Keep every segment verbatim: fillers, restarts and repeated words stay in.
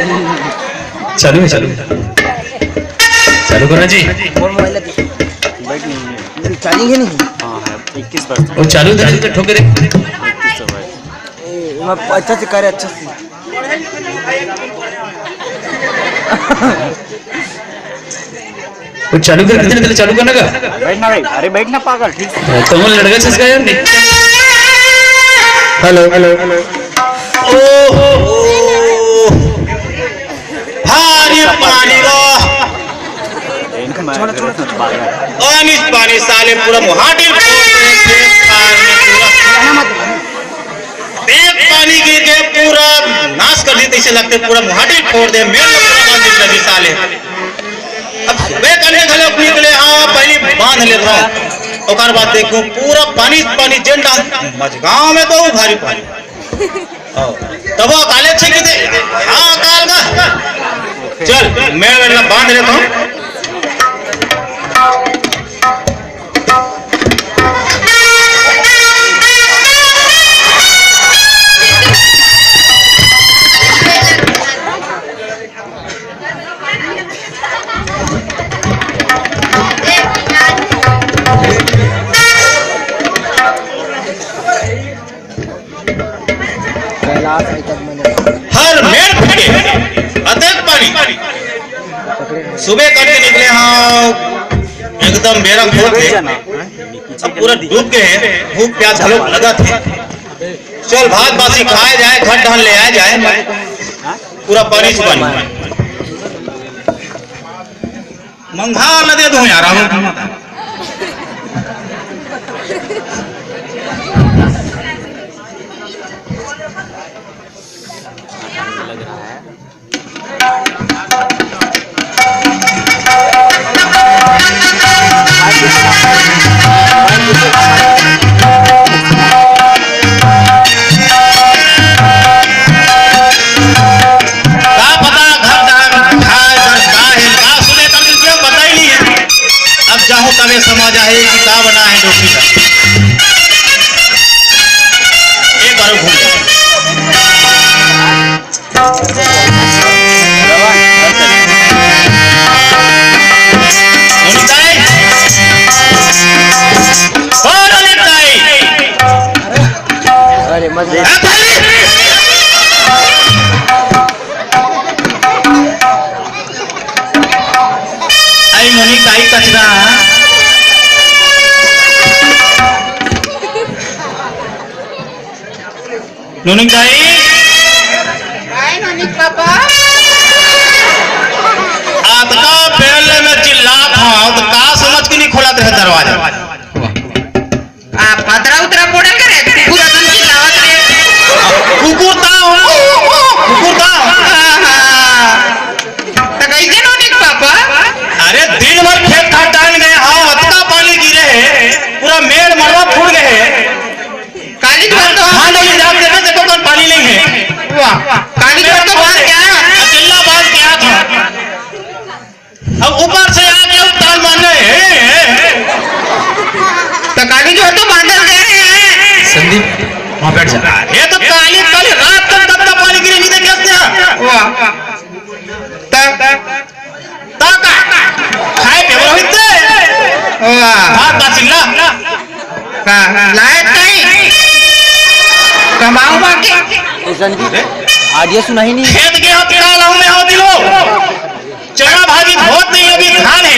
चालू है, चालू है। चालू करना जी। मोर मोबाइल ला दे। बैठ नहीं है। चार्जिंग है नहीं? हाँ, है। इक्कीस परसेंट। वो चालू था, इधर ठोक के दे। इक्कीस तो भाई। ए, मैं अच्छा से करे, अच्छा से। वो चालू कर, कितने, कितने चालू करने का? बैठ ना भाई, अरे बैठ ना पागल, ठीक से। तुम लड़का चीज का यार नहीं। Hello, hello, hello. ओहो, भारी पानी गा। छोड़, छोड़, छोड़। पानी, पानी साले पूरा मुहाटिल फोड़ दे, खेत खार में पूरा। एक पानी गिर के पूरा नाश कर दी, तैसे लगते पूरा मुहाटिल फोड़ दे, मेल में पूरा बांध दे लगी साले। अब सुबह करने घलोक निकले, हाँ, पहली बांध लेता हूँ, ओकर बाद देखो पूरा पानी, पानी जेन डाल मझगांव में तो भारी पानी। हाँ, तब वो काले छे की दे, हाँ, काल का। चल, मैं वेला बांध लेता हूँ। कैलाश है तब मैंने हर मेड़ फूटे, अतेक पानी। सुबह करके निकले, हाँ, एकदम बेरा होत हे। अब पूरा डूब गए हैं, भूख प्यास घलो लगत हे। चल, भात बासी खाए जाए, घर डहन ले आए जाए, पूरा पानी से पानी। मंगहा ला दे दूं यार, अब। का पता घर जाए, खाए बर का हे, का सुने, तब क्यों पता ही नहीं है। अब जाहूं तबे समझ आही कि का बना है डोकरी का। एक बार घूम ले। नोनी ताई, ओ नोनी ताई। अरे मत ए भाई। आई नोनी ताई कचरा। नोनी ताई। हाय नोनी पापा। अतका बेर ले मैं चिल्लात हूँ, तो का समझ के नहीं खोलत रहे दरवाजा? आप अतरा उतरा बोलल करे, पूरा दिन चिल्लावत रहे। कुकुर ता हो, कुकुर ता हो। हाँ, हाँ। त कैसे नोनी पापा? अरे दिन भर खेत खार डाल गए, हाँ, अतका पानी गिरे है, पूरा मेड़ मड़वा फूट गए है। काली घर तो हाँ, नहीं, जाके देखो, देखो, कौन पानी नहीं है। वाह, काली घर तो बांध के आया। अकेला बांध के आया था। अब ऊपर से आ गया, ताल मारने। तो काली घर तो बांधल गए हैं। संदीप, वहाँ बैठ जा। ये तो काली, काली रात तक तब तक पानी गिरे नहीं देखे क्या? वाह। तब ता का? खाए पिए वाला होते? वाह। भात बासिल्ला। का? लायक नहीं। कमाऊ बाकी। ए संदीप, audio सुनाई नहीं। खेत के हाथ का लाऊं मैं हो दिलो। चना भाजी होत नहीं, अभी धान है।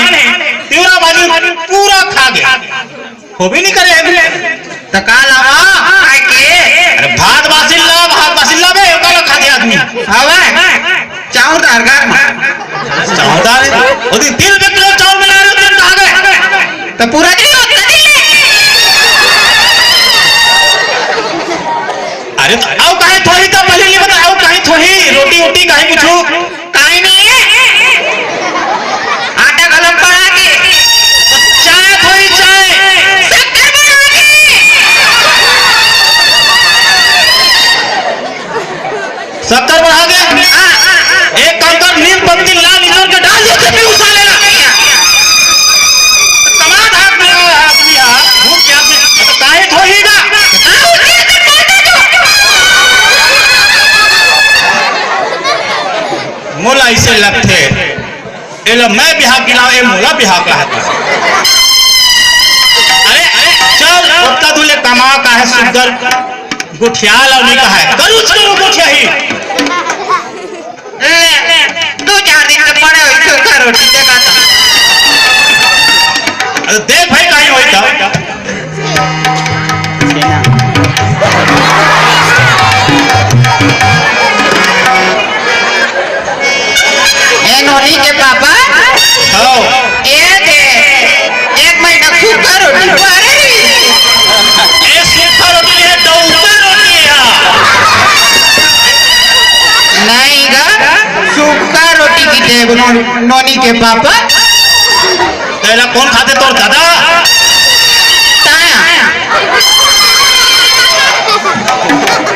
तिवरा भाजी पूरा खा गया। वो भी नहीं करे अभी। त का लावा? खाए के? अरे भात बासिल्ला, भात बासिल्ला बे, ओका ला खा दे आदमी। हवे? चाउर दार घर में। चाउर दार? वो दिन तीन रुपये किलो चाउर मिला रहे हो, तीन कहाँ गए? त पूरा दिन होता नहीं। अरे, आओ काहे थोड़ी तो पहले नहीं बता, आओ काहे थोड़ी, रोटी वोटी काहे पूछू? काहे नहीं है? आटा गलम पड़ा के। चाय थोड़ी चाय। शक्कर बढ़ा के। शक्कर बढ़ा के? हाँ। एक काम कर, नीम पत्ती ला निचोड़ के डाल दे, फिर उठा लेना। कमाल आदमी है, आदमी है। भूख क्या थी? तो काहे थोड़ी ना? हाँ, उठा के मार दे तू। अइसे लगथे। एला मैं बिहा के लाव, ए मोला बिहा कहत हे। अरे, अरे, चल, ओतका दूर ले कमा का हे सुग्घर गोठिया ला नहीं कहा हे। करू छोरू गोठिया ही। ले, दू चार दिन के पड़े होई सूखा रोटी देखा था। अरे देख भाई, कहीं होई था। ए नोनी के पापा। हाँ। ए दे, एक महीना सूखा रोटी पड़े रही। ए सूखा रोटी है, डौका रोटी है। नहीं गा, सूखा रोटी की देव नोनी, नोनी के पापा। तेला कौन खाथे, तोर दादा? ताया।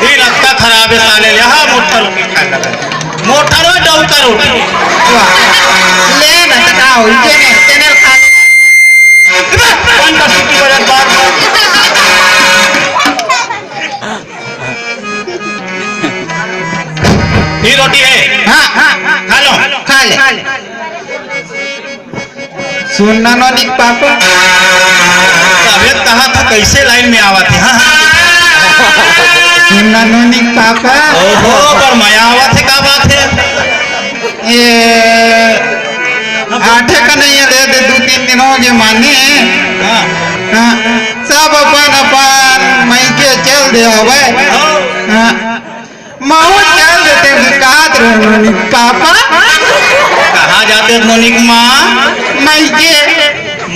ये रत्ता खराब है साले, यहाँ मोटा रोटी खाए लगा। मोटा रो डौका रोटी। वाह। ले ना, तो का होई, जेने, तेने खा। कौन का सीटी बजत बार बार? ये रोटी है? हाँ, हाँ, हाँ। खा लो। खा ले। सुन ना नोनी के पापा। अबे कहा था कैसे लाइन में आवा थे? हाँ, हाँ। सुन ना नोनी के पापा। ओहो, पर मया आवा थे, का बात है? ये आठे का नहीं है, दे दे, दू तीन दिन हो गए माने। हाँ। हाँ, सब अपन अपन मइके चल दे हवे। हाँ। हाँ। महू चल देते, कात रहे नोनी पापा। कहाँ जाते नोनी के माँ? मइके।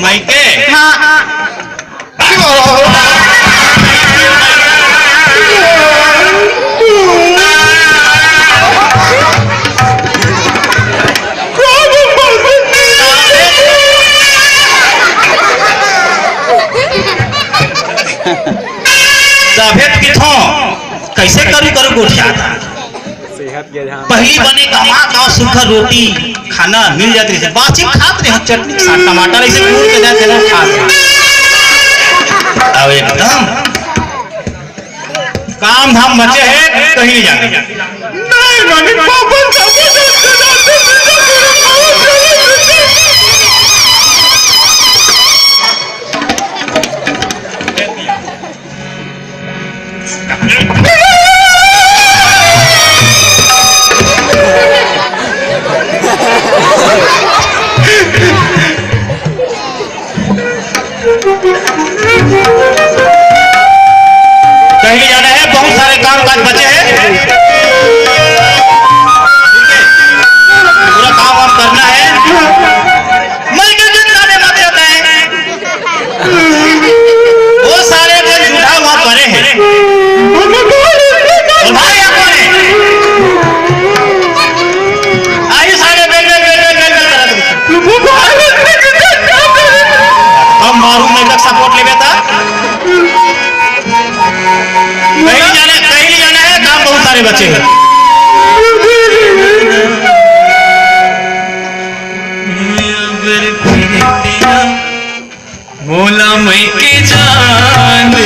मइके? हाँ। सफेद किथों कैसे करू करू गोठिया था। सेहत के ध्यान। पहली बने कमा का सूखा रोटी खाना मिल जात रहिस, बासी खात रहे, चटनी के साथ टमाटर ऐसे कूट के देते रहो, खात रहे। अब एकदम काम धाम बचे है, कहीं नहीं जाते। नहीं, नहीं, पापा, कहीं नहीं जाना है, बहुत सारे काम काज बचे हैं। ठीक है, पूरा काम वाम करना है। मैं क्या करता है, बात करता है। वो सारे के जूठा वहाँ पड़े हैं। और भाई यहाँ पर है। आई सारे बेल, बेल, बेल, बेल, बेल, बेल करत रहे। हम मारू नहीं तक सपोर्ट लेबे ता। कहीं नहीं जाना, कहीं नहीं जाना है, काम बहुत सारे बचे हैं। मोला मइके जान दे।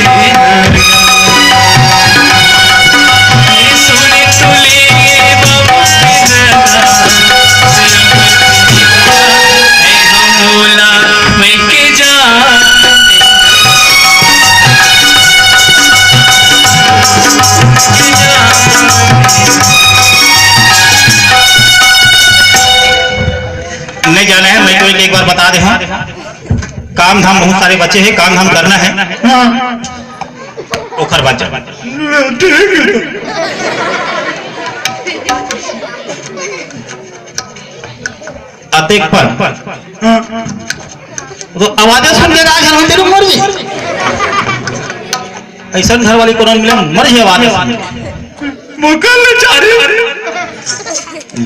ये सुन के ले बाबा के दादा। मोला मइके जान दे। नहीं जाना है, मैं तो एक, एक बार बता दे, हाँ। काम धाम बहुत सारे बचे हैं, काम धाम करना है। हाँ। ओखर बाद जा। ठीक है। अतेक पर। हाँ। तो आवाज सुन के राज हनुमंत रुक मर जी। ऐसा घर वाली कोनो मिले, मर जी आवाज सुन। मोकल ले चारी।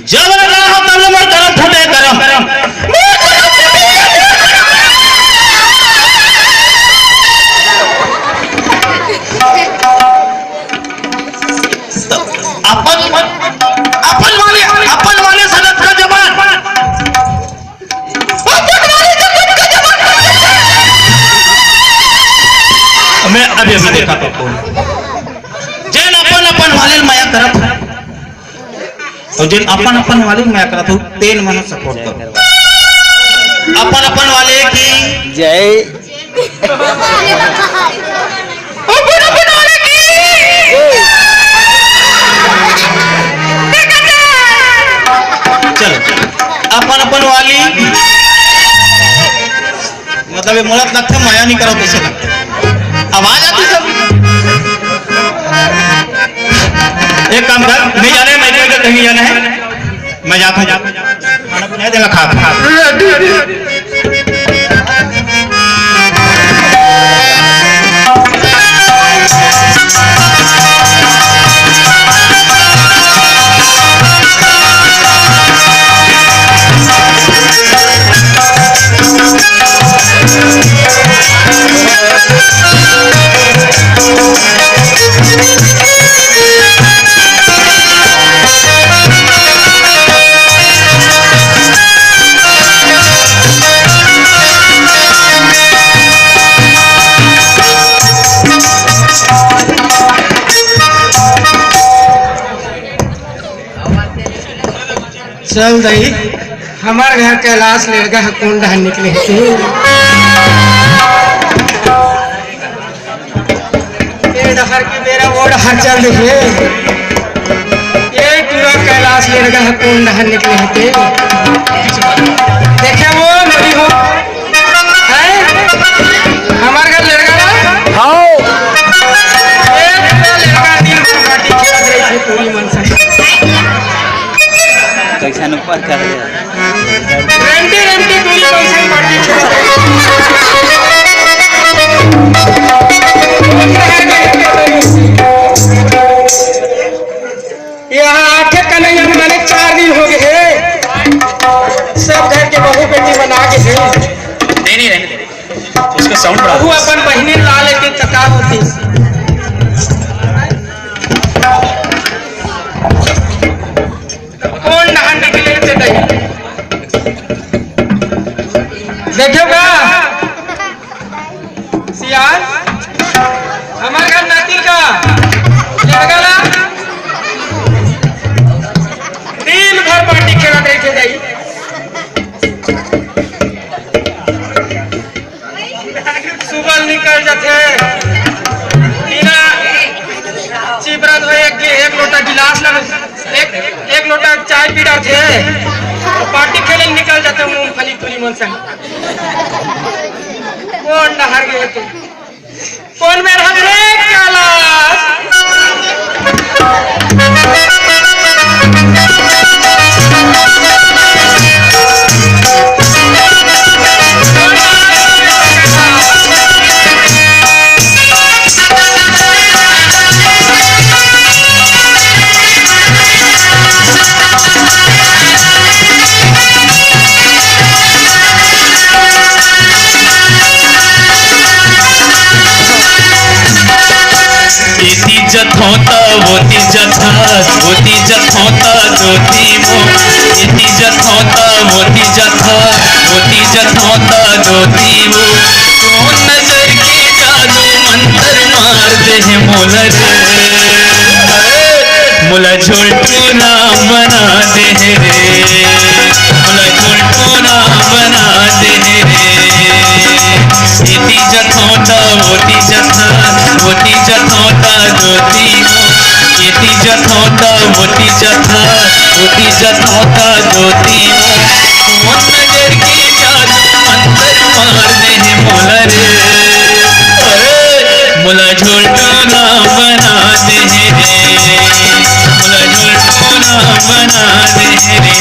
जब लगा हो तब ले मोर करम फूटे करम। अपन, अपन वाले, अपन वाले सनत का जवान। मैं अभी, अभी देखा तो कौन। जेन अपन, अपन वाले मया करत है। अउ जेन अपन अपन वाले मैं करत हूँ, तेन मन सपोर्ट करो। अपन अपन वाले की जय। अपन अपन वाले की। चलो, अपन अपन वाली, मतलब ये मोला लगथे मया नहीं करो, कैसे लगथे? आवाज आती सब। एक काम कर, नहीं जाना है, मैं तो इधर कहीं नहीं जाना है, मैं जाता हूँ, जाता हूँ, खाना पीना है, देना खा, खा। चल दई, हमर घर कैलाश लेड़गा ह कोन डहर निकले हे। ए डहर के बेरा ओ डहर चल देखे। ए टूरा कैलाश लेड़गा ह कोन डहर निकले हे ते। देखे वो नोरी हो। हैं? हमर घर लेड़गा ना? हाओ। ए टूरा लेड़गा दिन भर पार्टी खेलत रहिथे टूरी मन संग। कैसन ऊपर कर दे। रेंटी, रेंटी टूरी मन संग पार्टी खेलत रहिथे। यहाँ आठे कन्हैया में माने चार दिन हो गए हे। सब घर के बहू बेटी मन आ गए हे। नहीं, नहीं, रहने दे। उसका साउंड बढ़ा। बहू अपन बहिनी ला लेते त का होती। कोन डहर निकले ते दई। देखे का? सियान, हमर घर नाती का लेड़गा ला दिन भर पार्टी खेलत रहिथे दई। सुबह निकल जाथे, बिना चिबरा धोए एक, एक लोटा गिलास ला, एक, एक लोटा चाय पी डारथे, अउ पार्टी खेले निकल जाथे मूंगफली टूरी मन संग। कोन डहर गए तू? कोन मेर हरे कैलाश? एती जथों त ओती जथस, ओती जथों त जोती वो, एती जथों त ओती जथस, ओती जथों त जोती वो। कोन नजर के जादू मंतर मार दे हे मोला रे। मोला झोलटू राम बना दे हे रे, मोला झोलटू राम बना दे हे रे। एती जथों त ओती जथा, ओती जथों त जोती वो। एती जथों त ओती जथा, ओती जथों त जोती वो। कोन नजर के जादू मंतर मार दे हे मोला रे। अरे, मोला झोलटू राम बना दे हे रे, मोला झोलटू राम बना दे हे रे।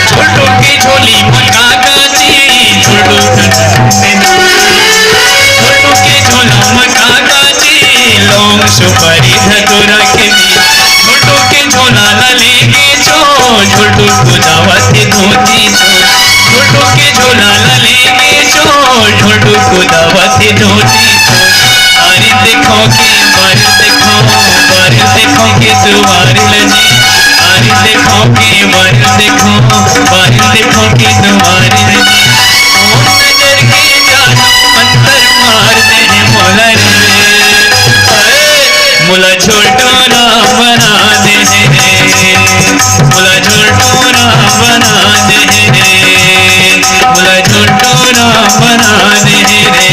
झोलटू के झोली म का का जी, झोलटू के झोला म का का जी, लौंग सुपारी धतूरा के बीज। झोलटू के झोला ला लेगे जो, झोलटू खुदा उदावत नोटी। आरी देखो के बारी देखो, बारी देखो के सुवारी लजी। आरी देखो के बारी देखो, बारी देखो के सुवारी लजी। ओ नजर के जादू मंतर मार दे मोला रे। मोला झोलटोरा बना दे रे, मोला झोलटोरा बना दे रे, मोला झोलटोरा बना दे रे,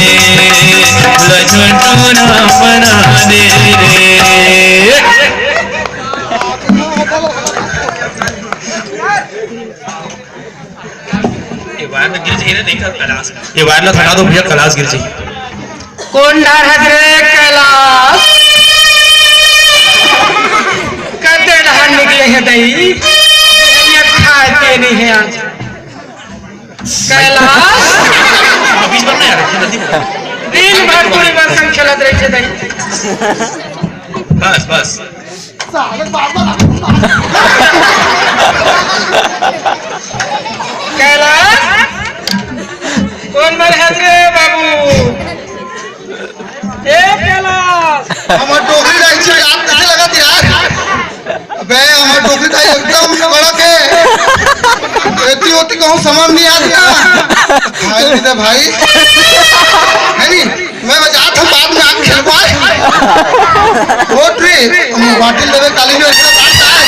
मोला झोलटोरा बना दे रे। ये वायर ला गिर जाही रे, नहीं तो कैलाश। ये वायर ला हटा दो भैया, कैलाश गिर जाही। कोन डहर हस रे कैलाश? कते डहर निकले हे दई? ये खाए के नहीं है आज। कैलाश? बीच में नहीं आ रहे, जल्दी बोलो। दिन भर टूरी बरसन खेलत रही थे दई। बस, बस। कैलाश, कोन मेर हस रे बाबू? ए कैलाश। हमर डोकरी दाई चिल्लात कइसे लगत यार? अबे, हमर डोकरी दाई एकदम कड़क हे। एती ओती कहूँ समझ नहीं आत ना। भाई, दे भाई। है नहीं? मैं बजात हूँ, बाद में आके खेलबो आय। ओ ट्री, हम बाटिल देवे काली जो इतना बात आय।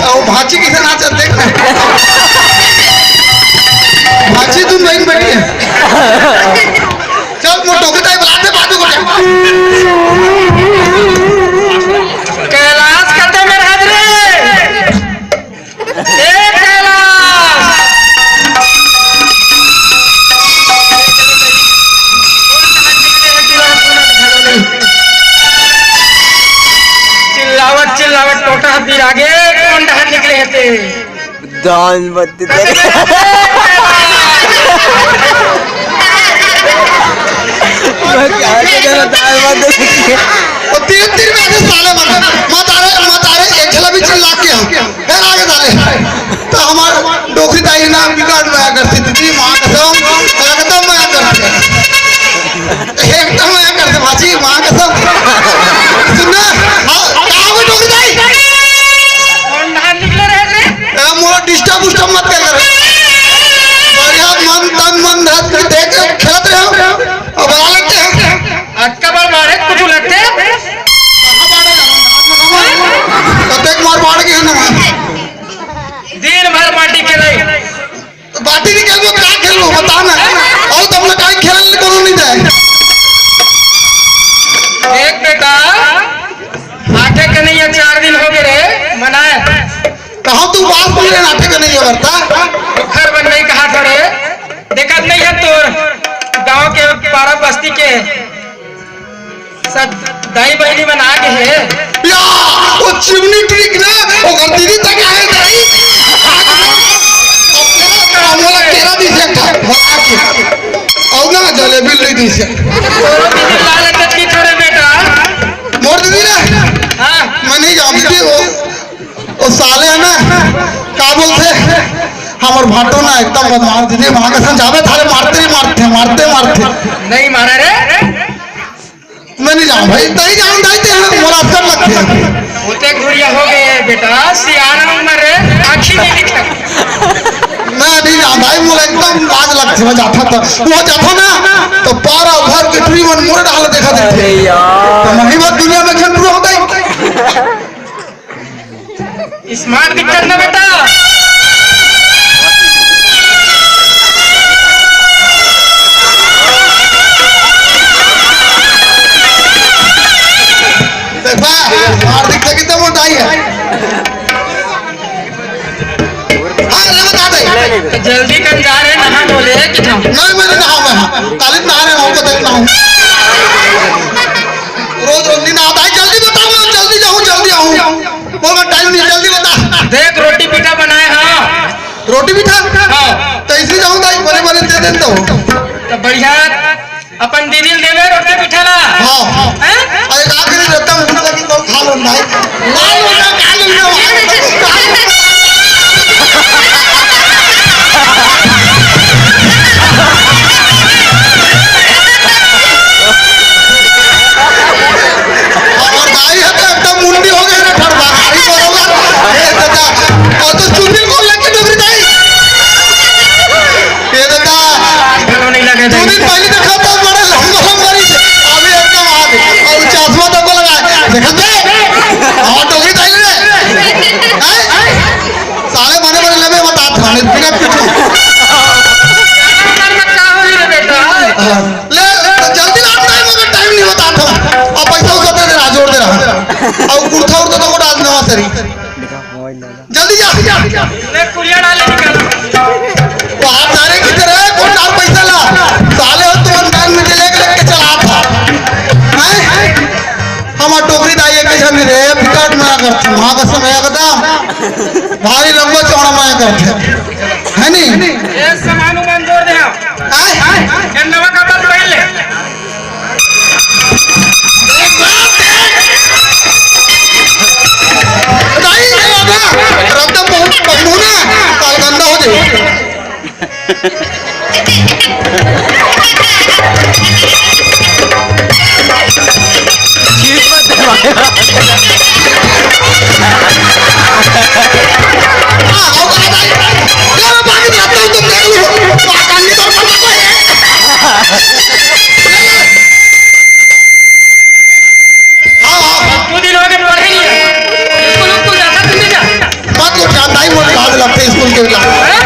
ओ भाची किसे नाचत देख ना। भाची तुम बहन बैठी है। चल, मोटो के ताई बुलाते बाजू को। कैलाश कते मेर हस रे। ए कैलाश! चिल्लावत चिल्लावत टोटा बिरागे कोन डहर निकले हे ते? दान बत्ती तेरे। मैं क्या कर रहा था, दान बत्ती। वो तीन तीन में से साले मर गए। मत आ रहे, मत आ रहे, एक झला भी चिल्ला के हम। फिर आगे डाले। तो हमार डोकरी दाई ना बिगाड़ मया करती थी, माँ कसम, एकदम मया करती। एकदम मया करती भाजी, माँ कसम। सुनना, हाँ, कहाँ हो डोकरी दाई? कोन डहर निकले रहे थे? ए, मोर disturb उस्टर्ब मत कर कर। बढ़िया मन, तन, मन, धन के देख के खेलत रहे हो। अब आ लेते हैं। अक्का बार मारे कुछ लगते हैं। कहाँ बाड़े? कतेक मार बाड़ के है ना? दिन भर बाटी के रही। तो बाटी नहीं खेलबो, का खेलबो, बता ना। और तो अपना काई खेलने कोनो नहीं जाए। देख बेटा, आठे के नहीं है, चार दिन हो गए रे, मनाए। कहाँ तू बात बोल रहे, आठे के नहीं है बरता? घर बन नहीं कहा था रे, देखत नहीं है तोर गांव के पारा बस्ती के सब दाई बहिनी मन आ गे हे। या, वो चिमनी ट्रिक ना, ओकर दीदी तक आए दाई। अब मोला केरा दी से था, बना के। और ना जलेबी ले दी से। तोरो दीदी लाल अटक की थोड़े बेटा। मोर दीदी ना? हाँ। मैं नहीं जानती वो, वो साले है ना, का बोलते? हमर भाटो ना एकदम बदमाश दीदी, वहाँ कसम जावे थारे मारते ही मारते, मारते मारते। नहीं मारा रे। मैं नहीं जाऊँ भाई, तही जाऊँ दाई ते हैं, मोला अक्कल लगथे। ओते घुरिया हो गए बेटा, सियाना उम्र है, आँखी नहीं दिखा। मैं नहीं जाऊँ भाई, मोला एकदम लाज लगथे, मैं जाता था, वो जाता ना, तो पारा भर के टुरी मन मोर डाल देखा देथे। अरे यार। तो नहीं बात दुनिया में खेल पूरा होता है। Smart दिखत ना बेटा। देखा, smart दिखता कितना मोटा ही है। हाँ, ले बता दे। तो जल्दी कर जा रहे, नहा धो ले, कि हम? नहीं, मैं नहीं नहाऊँ, मैं हाँ। तालिब नहा रहे, हमको देखना हूँ। रोज रोज नहीं नहाता है, जल्दी बताओ, मैं जल्दी जाऊँ, जल्दी आऊँ। बोल, मैं टाइम नहीं, जल्दी बता। देख, रोटी पीठा बनाए, हाँ। रोटी पीठा? हाँ। तो इसी जाऊँ दाई, बने बने दे दे तो। तो बढ़िया, अपन दीदी ल देवे रोटी पीठा ला। हाँ। हैं? अरे, का करे रहता हूँ, मतलब कि तो खा लो भाई। खा लो ना, खा लो ना। देखत बे? हमार डोकरी दाई ले। हैं? साले बने बने लेबे बतात हन, बिना कुछ। यार, का होई रे बेटा? हाँ। ले, ले, जल्दी ला, टाइम हो गया, टाइम नहीं बतात हन। अब पैसा उसा दे दे रहा, जोड़ दे रहा। अब कुर्ता उर्ता तो को डाल नवा सरी। जल्दी जा, जा। ले, कुरिया डाले निकल। बाप सारे की तरह कौन डाल पैसा ला? साले हो तुम बैंक में लेके, लेके चला था। हैं? हमार डोकरी दाई एक जन रे, बिकट मया करथे, माँ कसम है एकदम। भारी लंबा चौड़ा मया करथे। है नी? ये सामान उमान जोड़ दे। हैं? हैं? ये नवा कपड़ा पहन ले। नहीं, नहीं होगा। रद्दा पहुंच, पहुंचू ना, काल गंदा हो जाए। हाँ, होगा, भाई। चलो, बाकी जाता हूँ, तुम देख लो। पाकिस्तान की तरफ से कोई है। हाँ, हाँ। दो दिन हो गए पढ़े नहीं है। स्कूल, स्कूल जाता तुम नहीं जा? मत गोठिया, दाई मोर लाज लगथे स्कूल के बेला। हैं?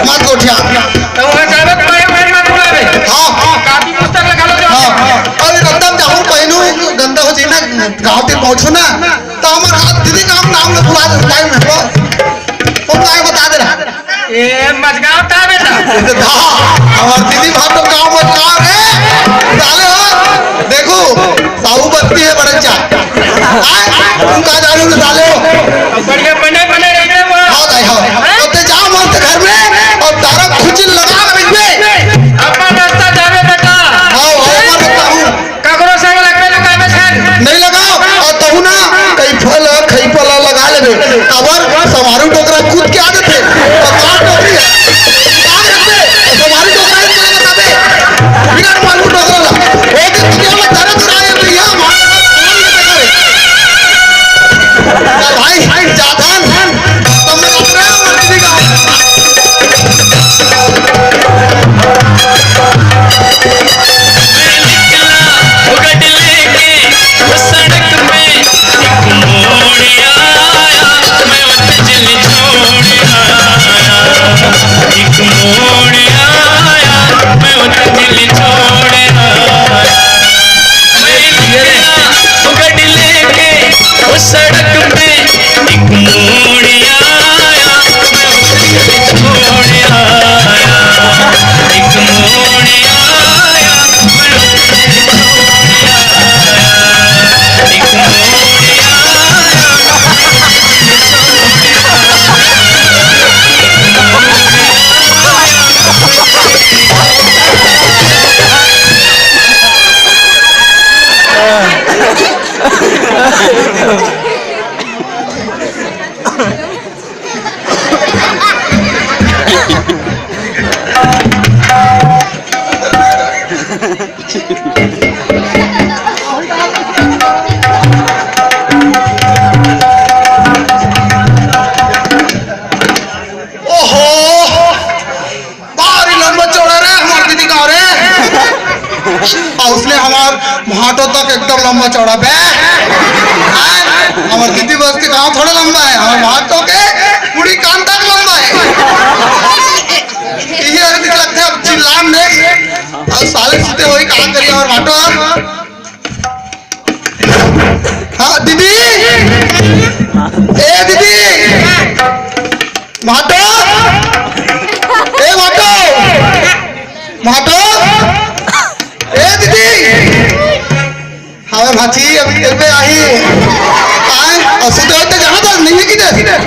मत गोठिया। तो वहाँ जावे तो भाई, भाई मत बुलावे। हाँ। हाँ, कापी पुस्तक लगा लो जो। हाँ। अरे रद्दा जाहूँ पहनू, गंदा हो जाए ना, गाँव पे पहुँचू ना, तो हमार हाथ दीदी का हम नाम ले बुला दे, टाइम है वो। वो आए बता दे रहा। ए, मजगाँव था बेटा। हाँ, हमार दीदी भाई तो गाँव मजगाँव रे। साले हो, देखो, साहू बस्ती है बड़न चा। आए, तुम कहाँ जा रहे हो साले हो? बढ़िया बने, बने रहिए वो। हाँ दाई, हाँ। हाँ? तो ते जाओ मस्त घर में और तारा खुचिल लगा के रखबे। अपन रास्ता जावे बेटा। हाँ, हाँ, अपन रास्ता हूँ। ककरो संग लगबे तो कामे संग। नहीं लगाओ, और तहु ना, कई फल, खई फल लगा लेबे। अबर समारू डोकरा कूद के आ देथे। और मार डोकरी है। मार देथे। समारू डोकरा है, तोला बताबे। बिना मारू डोकरा ला। वो दिन तो केवल धरे चुराए भैया, मार डोकरा है। भाई, भाई, जाथन, तुम लोग अपने मर्जी का। मैं निकला घुघट लेके, वो सड़क पे एक मोड़ आया, मैं वो तजल छोड़ आया। एक मोड़ आया, मैं वो तजल छोड़ आया। मैं निकला घुघट लेके, वो सड़क पे एक मोड़ आया, मैं वो तजल छोड़ आया। एक मोड़ आया, ओहो, भारी लंबा चौड़ा रे, हमार दीदी का रे। और उसने हमार भाटो तक एकदम लंबा चौड़ा बे। हाँ, हमार दीदी बस के गाँव थोड़ा लंबा है, हमार भाटो के पूरी कान तक लंबा है। ये अरे दिख लगता है, अब चिल्लान दे। अब साले सीधे वही काम करिए हमार भाटो। हाँ, दीदी। ए, दीदी। भाटो। ए, भाटो। भाटो। ए, दीदी। हाँ, भाची, अभी तेरे पे आई। आए, और सुते होते जहाँ तक नहीं है किधर?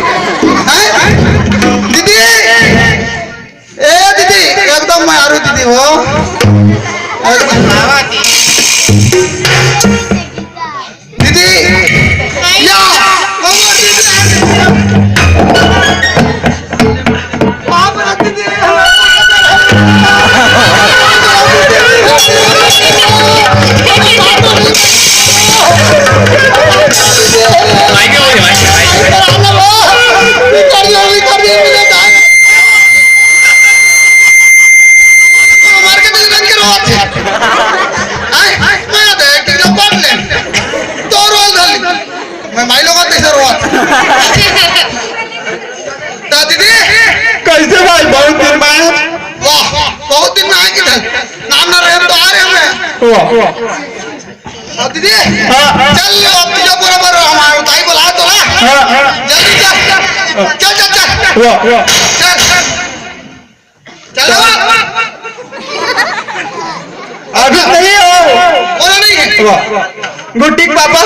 हैं? दीदी। ए दीदी, एकदम मारू दीदी हो। दीदी, या, मार के दिल बन के रोवत हे। आय, आय, मार दे, एक ठो पट ले। तो दीदी, कैसे भाई? बहुत दिन में आए। वाह, बहुत दिन में आए किधर? नाम ना रहे तो आ रहे हैं। वाह। हाँ, दीदी। हाँ, हाँ। चल लो, अब तुझे बराबर हमारे ताई बुला तो ना। हाँ, हाँ। जल्दी चल। चल, चल, चल। वाह, वाह। चल। चलो। अभी नहीं हो। बोला नहीं है। वाह। गुड्डी के पापा।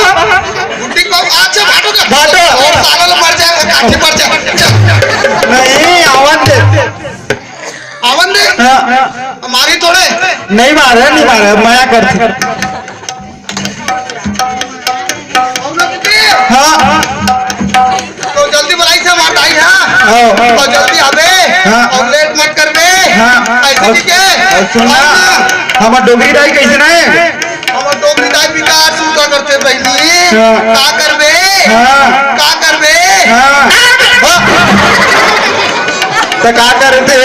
गुड्डी के पापा, अच्छा, भाटो का। भाटो। और साला लोग मर जाएगा, काठी मर जाएगा। चल। नहीं, आवन दे। आवन दे। हाँ। हमारी थोड़े। नहीं मारे, नहीं मारे, मया करते। हाँ। तो जल्दी बुलाई से हमार दाई, हाँ? हाँ। तो जल्दी आबे। हाँ। और लेट मत करबे। हाँ। ऐसे और, ठीक है? और सुन ना, और ना। हमार डोगरी दाई कैसे ना है? हमार डोगरी दाई विकास उनका करते बहनी। हाँ। का करबे? हाँ। का करबे? हाँ। हाँ। तो का करते?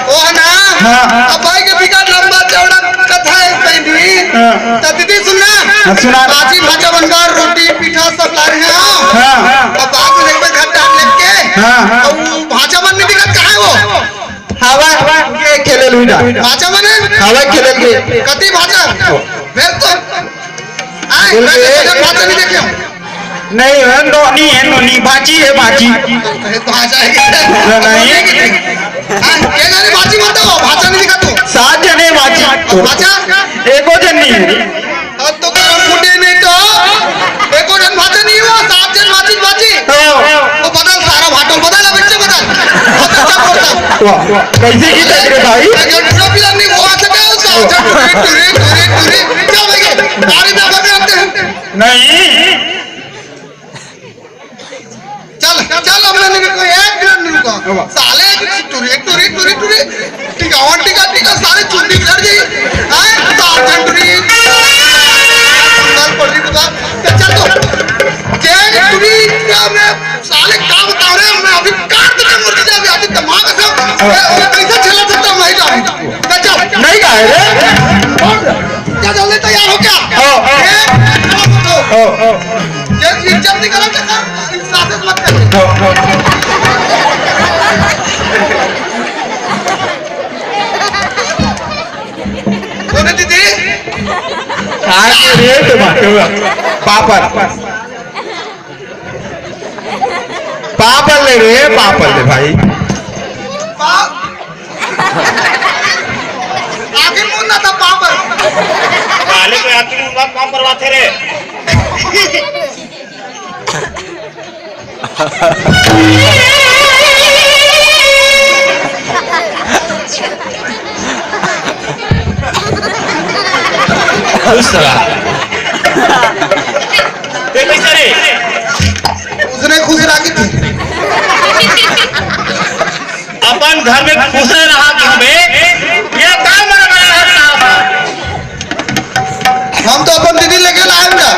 ओ है ना? हाँ। अब भाई के बिकट लंबा चौड़ा कथा है सैंडविच। हाँ। तो दीदी सुन ना। हाँ, सुना। बाजी भाजा बनकर रोटी पीठा सब ला रहे हैं। हाँ। अब बाप ने एक बार घर डाल लेके। हाँ। और वो भाजा बन नहीं दिखत, कहाँ है वो? हवा के खेले लुई ना। भाजा बने? हवा के खेले लुई। कति भाजा? बिल्कुल। आए, बिल्कुल। मैं तो भाजा नहीं देखे हूँ। नहीं है, नोनी है, नोनी, बाची है, बाची। अरे, तो आ जाएगी। नहीं। हाँ, ये जाने बाची मत हो, भाषा नहीं दिखा तू। सात जने बाची। भाषा? एको जन नहीं है। अब तो काम फूटे नहीं तो। एको जन भाषा नहीं हुआ, सात जन बाची, बाची। हाँ। वो बदल, सारा भाटो बदल, अब इनसे बदल। बहुत अच्छा बोलता। वाह, वाह। कैसे की तकलीफ भाई? अगर पूरा भी नहीं हुआ, तो क्या होता? टुरी, टुरी, टुरी, टुरी। क्या हो गया? गाड़ी में बदल आते हैं। नहीं। चल, चल, अब मैंने कहा, एक मिनट नहीं रुका। हाँ। साले, टुरी, टुरी, टुरी, टुरी। टिकावन, टिका, टिका, सारे चुंडी चढ़ गई। हैं? सावधान टुरी। बंगाल पड़ रही तो बात। चल तो। जेल टुरी का मैं साले का बता रहे हैं, मैं अभी काट देता हूँ मुर्गी, अभी, अभी दिमाग से। हाँ। मैं, मैं कैसे झेला सकता हूँ, मैं ही जानू। मैं चल। नहीं गाए रे। क्या जल्दी तैयार हो क्या? हाँ। ए, हाँ, हाँ। हाँ, हाँ। ये इज्जत नहीं करा था, साजिश मत करिए। हाँ, हाँ। बोले दीदी। आज रेट बाटे हुआ। पापड़। पापड़ ले रे, पापड़ ले भाई। पाप। आखिर मुंह ना था पापड़। काले पे आखिर मुंह बात पापड़ बात है रे। खुश रहा। ते कैसे रे? उसने खुश रहा कि तू? अपन घर में खुश रहा कि हमें ये काम बड़ा बड़ा है। हम तो अपन दीदी लेके लाए ना।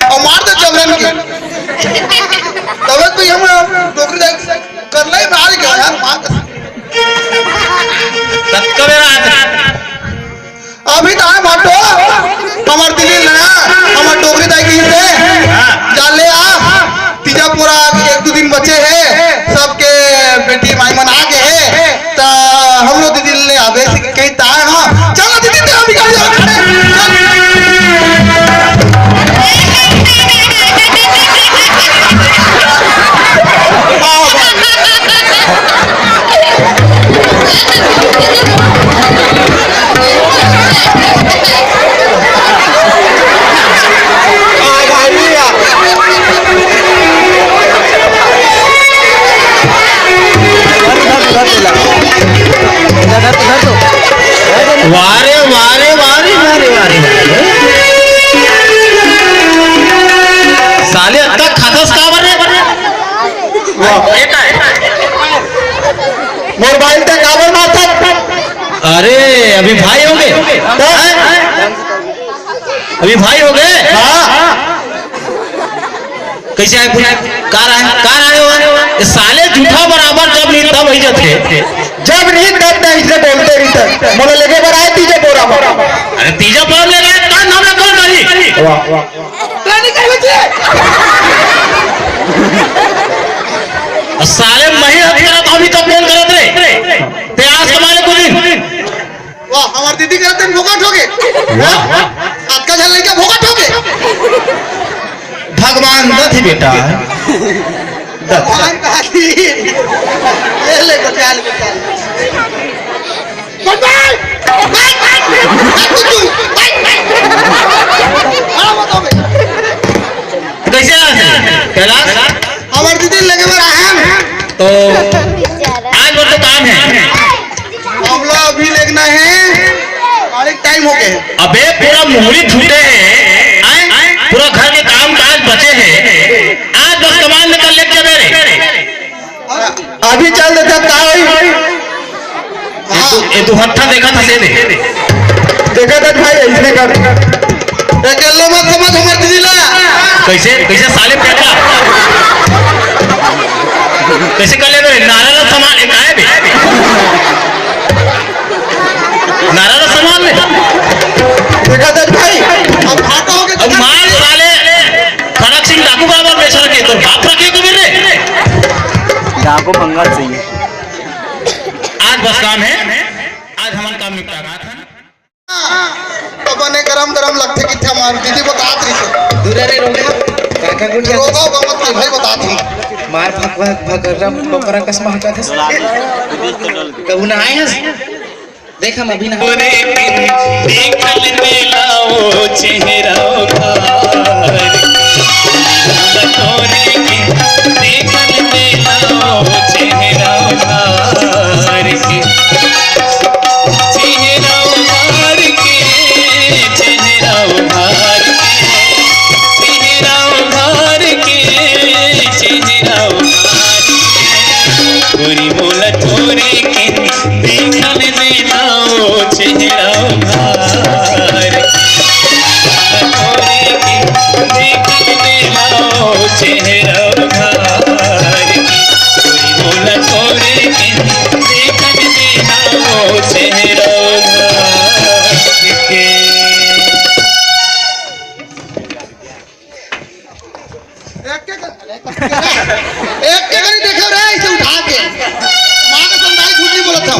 और मार दे जबरन के। तबे तो हम डोकरी जाए कर ले, मार के यार, मार दे। तब कबे रात? अभी तो हम हटो, हमार दिल्ली ना, हमार डोकरी दाई की से, हाँ। जा ले आ, तीजा पूरा एक दो दिन बचे हैं, सबके बेटी माई मन आ गए हैं, तो हम लोग दीदी ले आवे से कहीं ताए, हाँ, चलो दीदी, तेरा बिगाड़ जाओ। वारे, वारे, वारे, वारे, वारे। साले अतका खाथस का बरे? वाह। मोर बाइल ते काबर मारथस? अरे, अभी भाई होगे? हैं? अभी भाई होगे? हाँ। कैसे आए पूरा? कार आए, कार आए हो? ये साले जूठा बराबर जब नहीं तब ही जथे। जब नहीं तब नहीं से बोलते नहीं थे। मोला लेके बर आए तीजे बोरा में। अरे तीजा बोरा ले रहे, का नाम रखो नहीं? वाह, वाह। प्लानिंग कर बच्चे। साले मही हत करत हमी तो कौन करत रे? ते आज कमा ले कुछ दिन। वाह, हमार दीदी करत दिन भोकट हो गए। वाह। आज का झन लइका भोकट हो गए। भगवान दत ही बेटा। दत। भगवान कहा थी। ले ले बचा ले बचा ले। बंद भाई। भाई, भाई, भाई, कुछ भाई, भाई। हाँ, बताओ भाई। कैसे आ गए? कैलाश? हमार दीदी लगे बर आए हैं। तो आज बर तो काम है। हमला अभी लेगना है, अनेक टाइम हो गए। अबे पूरा मुहरी फूटे है, आय? पूरा घर के काम काज बचे है। आज बस कमान में कर लेके मेरे। अभी चल देता का होई? हाँ। ये दो हत्था देखा था से दे। देखा था भाई, इसने कर। अकेले मत समझ हमार दीदी ला। कैसे, कैसे साले पेटा? कैसे कर ले बे? नारा ला सामान एक आए बे। नारा ला सामान ले। देखा था भाई, अब भाटा हो गया। अब मार साले। खड़क सिंह डाकू बराबर बेच रखे, तो बाप रखे को भी रे। डाकू मंगल सिंह। आज बस काम है, आज हमन काम निपटा रहा था। तो बने गरम गरम लगथे किथे मार दीदी बतात रही से। दूर रे रोगा, काका गुट रोगा का मत भाई बतात हूँ। मार भक भक भक रम बकरा कस महका था। कहू ना आए हस। देख हम अभी ना। तोरे के देखल में लाओ चेहरा उधार। तोरे के देखल में लाओ चेहरा उधार के। चेहरा उधार के, चेहरा उधार के, चेहरा उधार के, चेहरा उधार के। गोरी मोला तोरे के देखल में लाओ चेहरा उधार। तोरे के देखल में लाओ चेहरा उधार। गोरी मोला तोरे के देखल में लाओ चेहरा उधार के। एक के कर-, एक के करी देखो रे, इसे उठा के। माँ का संदाई झूठ नहीं बोलत था।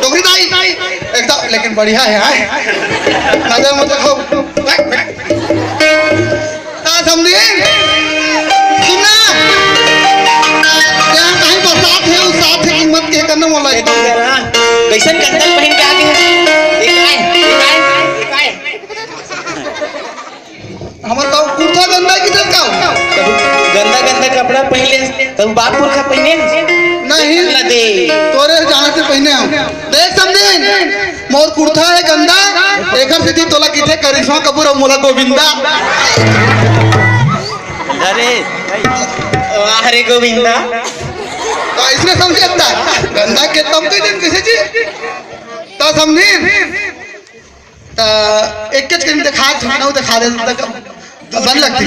डोकरी दाई, एकदम, लेकिन बढ़िया है, हाँ? नजर मत रखो। का समझे? सुनना। यहाँ कहीं बरसात है, उस साथ है, कीमत के करना मोला। ए, तू कह रहा, कैसन गंदल पहन के आ गए हैं? ये काय? ये काय? ये काय? हमर का कुर्ता गंदा की तरह का? तब गंदा गंदा कपड़ा पहले, तब बाप पुरखा पहने? नहीं। ना दे। तोरे जाने से पहले हम। देख समझे, मोर कुर्ता है गंदा, एकर सेती तोला किथे करिश्मा कपूर अउ मोला गोविंदा। अरे, वाह रे गोविंदा। तो इसने समझे था, गंदा के तम के दिन किसे जी? तो समझे? त एक के करीब देखा, खाना देखा दे तक बन लगती।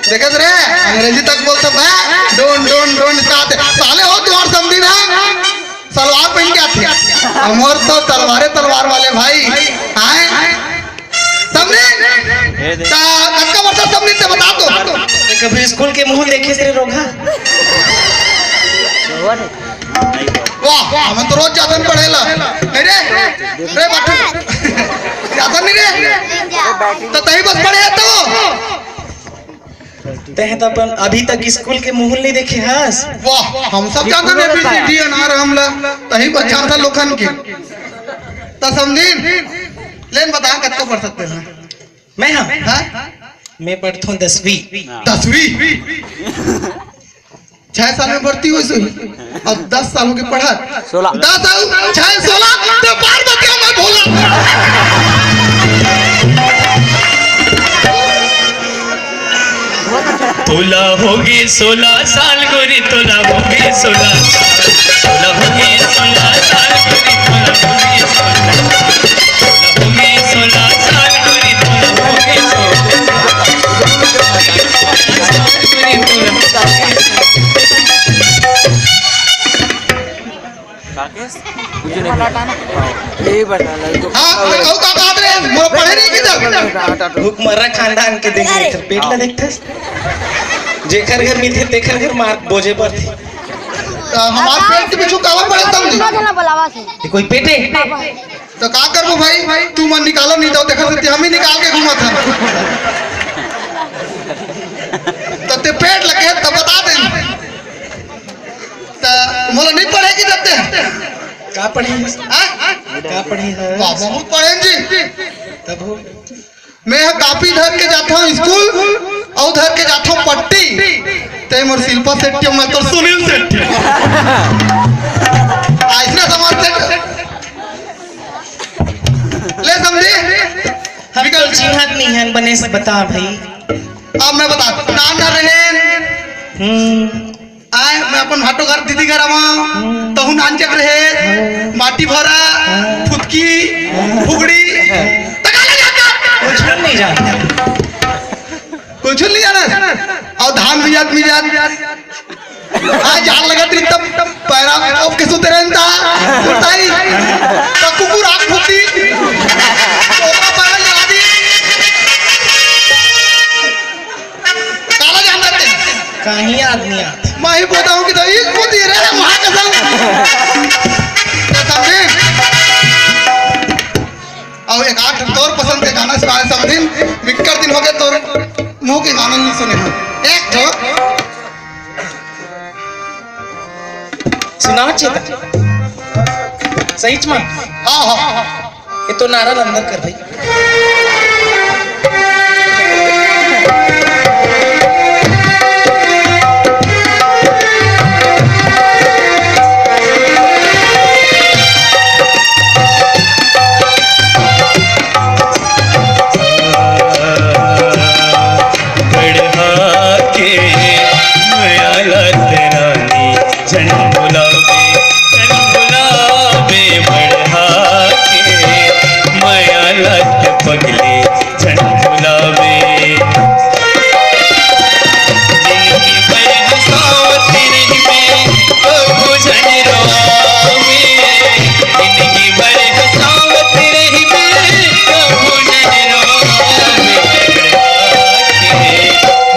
देखत रे, अंग्रेजी तक बोलता बा, डोन, डोन, डोन, साथ। साले हो, तुम्हार समझी ना, सलवार पहन के आती है। हमर तो तलवारे तलवार वाले भाई, आए, समझे? ता कतका वर्ष समझी ते बता तो। ते कभी स्कूल के मुंह देखे से रोगा? वाह, हम तो रोज जातन पढ़ेला। नहीं रे, रे बाटू, जातन नहीं रे। तो तही बस पढ़े तो। ते तो अपन अभी तक स्कूल के मुंह नहीं देखे हस। वाह, हम सब जानते हैं, एबीसीडी अनार हमला, तही बस जानता लोखन के। तो समझीन, लेन बता कतको पढ़ सकते हैं। मैं हाँ? हाँ? मैं पढ़ता हूँ दसवीं। दसवीं? छह साल में भर्ती हुई सही, और दस साल हो गए पढ़ा। सोलह। दस साल, छह, सोलह, तो बार बतिया मैं भोला। तोला होगे सोलह साल गोरी, तोला होगे सोलह साल। तोला होगे सोलह साल गोरी, तोला होगे सोलह। तोला होगे सोलह साल गोरी, तोला होगे सोलह। राकेश, कुछ नहीं। यही बता रहा है, तो हाँ, अरे, कहू का बात रे, पढ़े नहीं किधर? भूख मरा खानदान के दिन में एकर पेट ला देखथस। जेकर घर मिलथे तेकर घर मार बोजे पड़थे। त हमार पेट के पीछू काला पड़े तब नहीं। ये कोई पेट है? त का करबो भाई, तू मन निकालो नहीं तो देखा से हम ही निकाल के घूमत हन। त ते पेट लगे त बता दे। त मोला नहीं पढ़े की जब ते। का पढ़े? हाँ? का पढ़े है? वाह, बहुत पढ़े जी। तब हो। मैं ह कापी धर के जाता हूँ स्कूल, अउ धर के जाता हूँ पट्टी। ते मोर शिल्पा शेट्टी, मैं तो सुनील शेट्टी। ऐसने समझ से ले समझी? हम तो चिन्हत नहीं हन, बने से बता भाई। अब मैं बता, नान न रहे। हम्म। आय, मैं अपन भाटो घर दीदी घर आवा, तहु नानचक रहे, माटी भरा, फुतकी, फुगड़ी, तका ले जाता। कुछ नहीं जानता। कुछ नहीं जाना। और धान मिजात, मिजात। आज जान लगा तेरी तब पैरा ओप के सुते रहता। सुताई। तो कुकुर आँख फूटी। ओकरा पैरा जला दी। काला जान देते। कहीं आदमी आत। मैं ही बोलता हूँ कि तो एक को दे रहे हैं, वहाँ कसम। कसम से। और एक आठ तोर पसंद के गाना सुनाए समधिन। बिक्कर दिन हो गए तोर मुंह के गाना नहीं सुने हैं। एक ठो। सुनाओ चेतन। सही च में? हाँ, हाँ, हाँ। ये तो नारा ल अंदर कर भाई। बढ़ा के मया लत रानी झन भुलावे, झन भुलावे, बढ़ा के मया लत पगली झन भुलावे। जिंदगी भर हंसावत रहिबे, कभू झन रोवे। जिंदगी भर हंसावत रहिबे, कभू झन रोवे।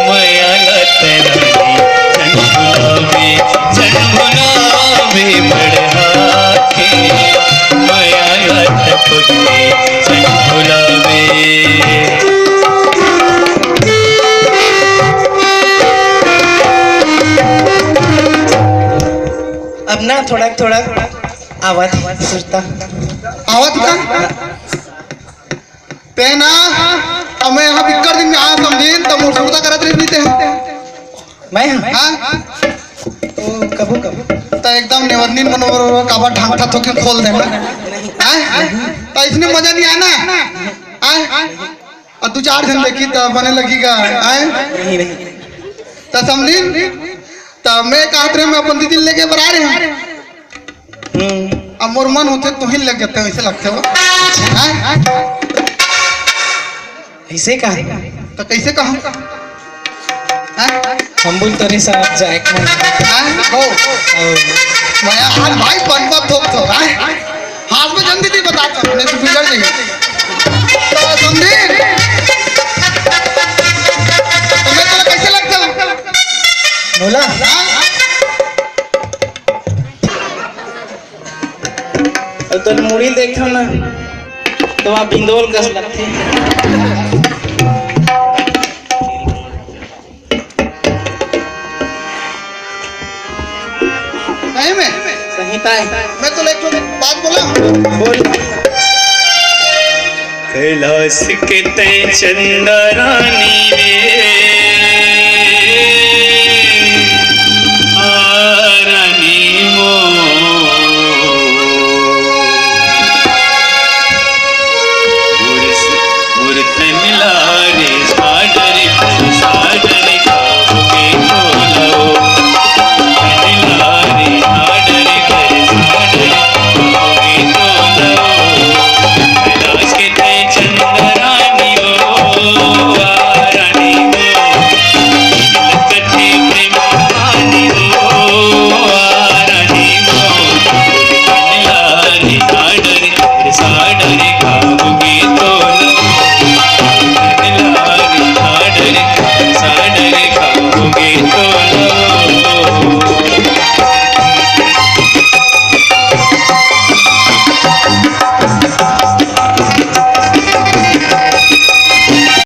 मया लत रानी झन भुलावे, झन भुलावे, बढ़ा के मया लत पगली झन भुलावे। अब ना थोड़ा थोड़ा आवत सुरता। आवत का? तेना, अब मैं यहाँ बिक्कर दिन में आया समझिन, त मोर सुरता करत रही बीते हैं। मैं हाँ? हाँ? ओ, कभू कभू। त एकदम नेवरनीन मनोबर काबर ढांकता थोकिन खोल दे मैं। हाँ? त इसने मजा नहीं आना। हाँ? और दू चार जन देखी त बने लगीगा। हाँ? नहीं, नहीं। त समझिन, त मैं कहत रहे मैं अपन दीदी लेके बरा रहे हैं। हम्म। अब मोर मन होथे तो ही लग जाते हैं, ऐसे लगते हो। हाँ? ऐसे कहा? तो कैसे कहा? हाँ? हम बोल तो रे साहब जाए कौन? हाँ? हो। और मैं आज भाई बनवा थोक तो, हाँ? हाथ में जल्दी नहीं बताता, नहीं तो बिगड़ जाएगी। तो समझे? तो मैं तो कैसे लगता हूँ? बोला? हाँ? अउ तोर मुड़ी देखथव ना, त वहाँ बिंदोल कस लगथे। सही में? सही ताय। मैं तो एक ठो बात बोला। बोल। कैलाश के तैं चंदा रानी रे।